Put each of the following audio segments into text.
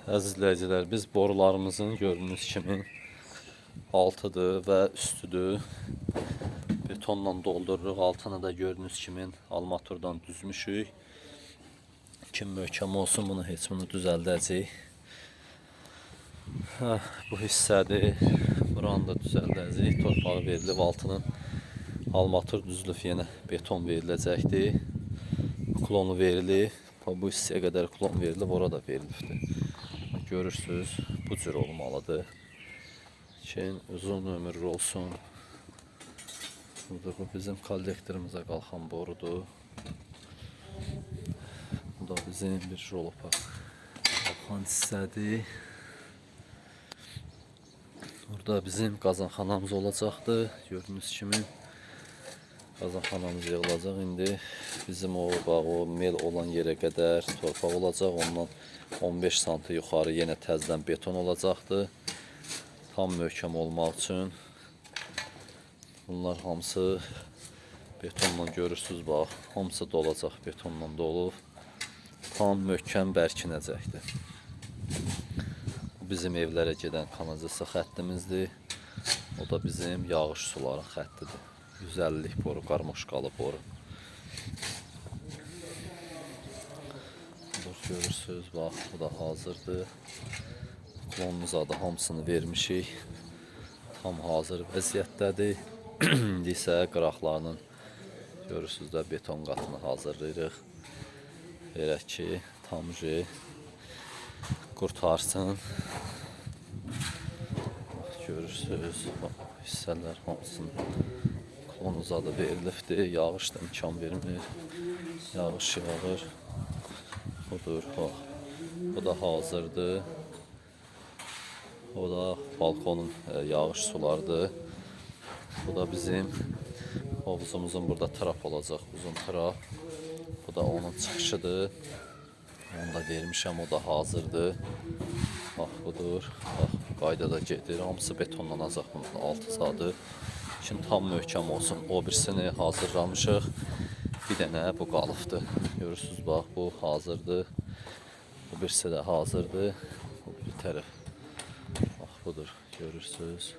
Əziz izləyicilər, biz borularımızın gördüyünüz kimi altıdır və üstüdür. Betonla doldururuq. Altını da gördüyünüz kimi almaturdan düzmüşük. Kim möhkəm olsun, bunu heç bunu düzəldəcəyik. Hə, bu hissədir. Buranı da düzəldəcəyik. Torpağı verilib altının almatur düzülüb yenə beton veriləcəkdir. Klonu verilib. Bu hissəyə qədər klon verilib, orada verilibdir. Görürsünüz, bu cür olmalıdır. Ki, uzun ömürlü olsun. Budur, bu bizim kollektorumuza qalxan borudur. Bu da bizim bir jolopa qalxan hissədir. Burada bizim qazanxanamız olacaqdır. Gördüyünüz kimi qazanxanamız yığılacaq. İndi bizim o, bax, o mel olan yerə qədər torpaq olacaq. Ondan 15 sm yuxarı yenə təzədən beton olacaqdır. Tam möhkəm olmaq üçün. Bunlar hamısı betonla görürsünüz bax. Hamısı dolacaq, betonla dolub. Tam möhkəm bərkinəcəkdir. Bu bizim evlərə gedən kanalizasiya xəttimizdir. O da bizim yağış suları xəttidir. 150-lik boru, qarmoşkalı boru. Budur, görürsünüz, bax, bu da hazırdır. Klonumuz adı hamısını vermişik. Tam hazır vəziyyətdədir. İndi isə qıraqlarının görürsünüz də beton qatını hazırlayırıq. Verək ki, tam qurtarsın. Bax, görürsünüz, bax, hissələr hamısını klon uzadı verilibdir. Yağış da imkan vermir. Yağış yağır. Budur, bax. Bu da hazırdır. O da balkonun yağış sularıdır. Bu da bizim hovuzumuzun burada trap olacaq, uzun trap. Bu da onun çıxışıdır. Onu da vermişəm, o da hazırdır. Bax budur. Bax, bu qaydada gedir. Hamısı betonlanacaq bunun altı zadı. Şimdi tam möhkəm olsun. O birisini hazırlamışıq. Bir dənə bu qalıbdır. Görürsünüz, bax, bu hazırdır. Bu birisi də hazırdır. Bu bir tərəf. Bax budur. Görürsünüz.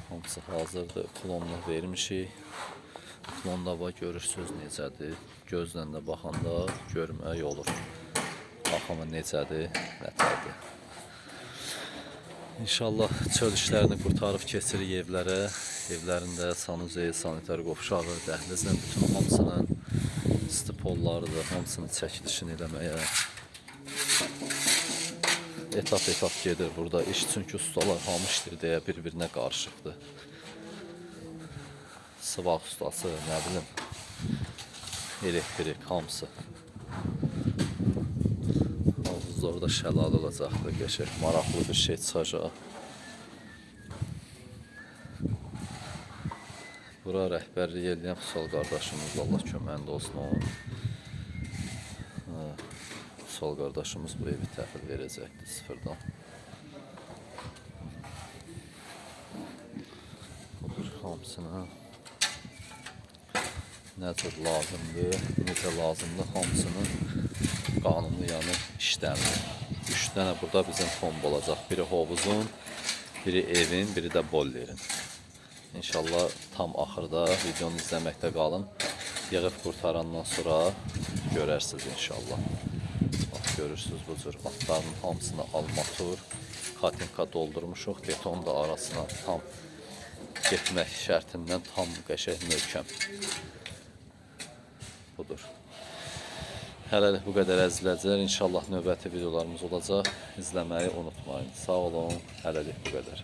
Hamısı hazırdır. Klonla vermişik. Klonda bax görürsünüz necədir. Gözlə də baxanda görmək olur. Baxımı necədir, nətərdir. İnşallah çöl işlərini qurtarıb keçirik evlərə. Evlərində sanuzel, sanitar qovşağı, dəhlizlə bütün hamısının stipollarıdır, hamısının çəkilişini eləməyə. Etap-etap gedir burada iş, çünki ustalar hamı işləyir deyə bir-birinə qarışıqdır. Sıvaq ustası, nə bilim, elektrik, hamısı. Havuzda orada şəlalə olacaqdır, qəşəng, maraqlı bir şey çıxacaq. Bura rəhbərlik eləyən Vüsal qardaşımız, Allah köməyində olsun onun. Vüsal qardaşımız bu evi təhvil verəcəkdir sıfırdan. Budur hamısını. Nə cür lazımdır, necə lazımdır, hamısının qanuni yəni işləmir. 3 dənə burada bizim pomp olacaq. Biri hovuzun, biri evin, biri də bollerin. İnşallah tam axırda videonu izləməkdə qalın. Yığıb qurtarandan sonra görərsiniz inşallah. Bax, görürsünüz bu cür altlarının hamısını almatur, katinka doldurmuşuq. Beton da arasına tam getmək şərtindən tam qəşəng möhkəm. Budur. Hələlik bu qədər əzizləyicilər. İnşallah növbəti videolarımız olacaq. İzləməyi unutmayın. Sağ olun. Hələlik bu qədər.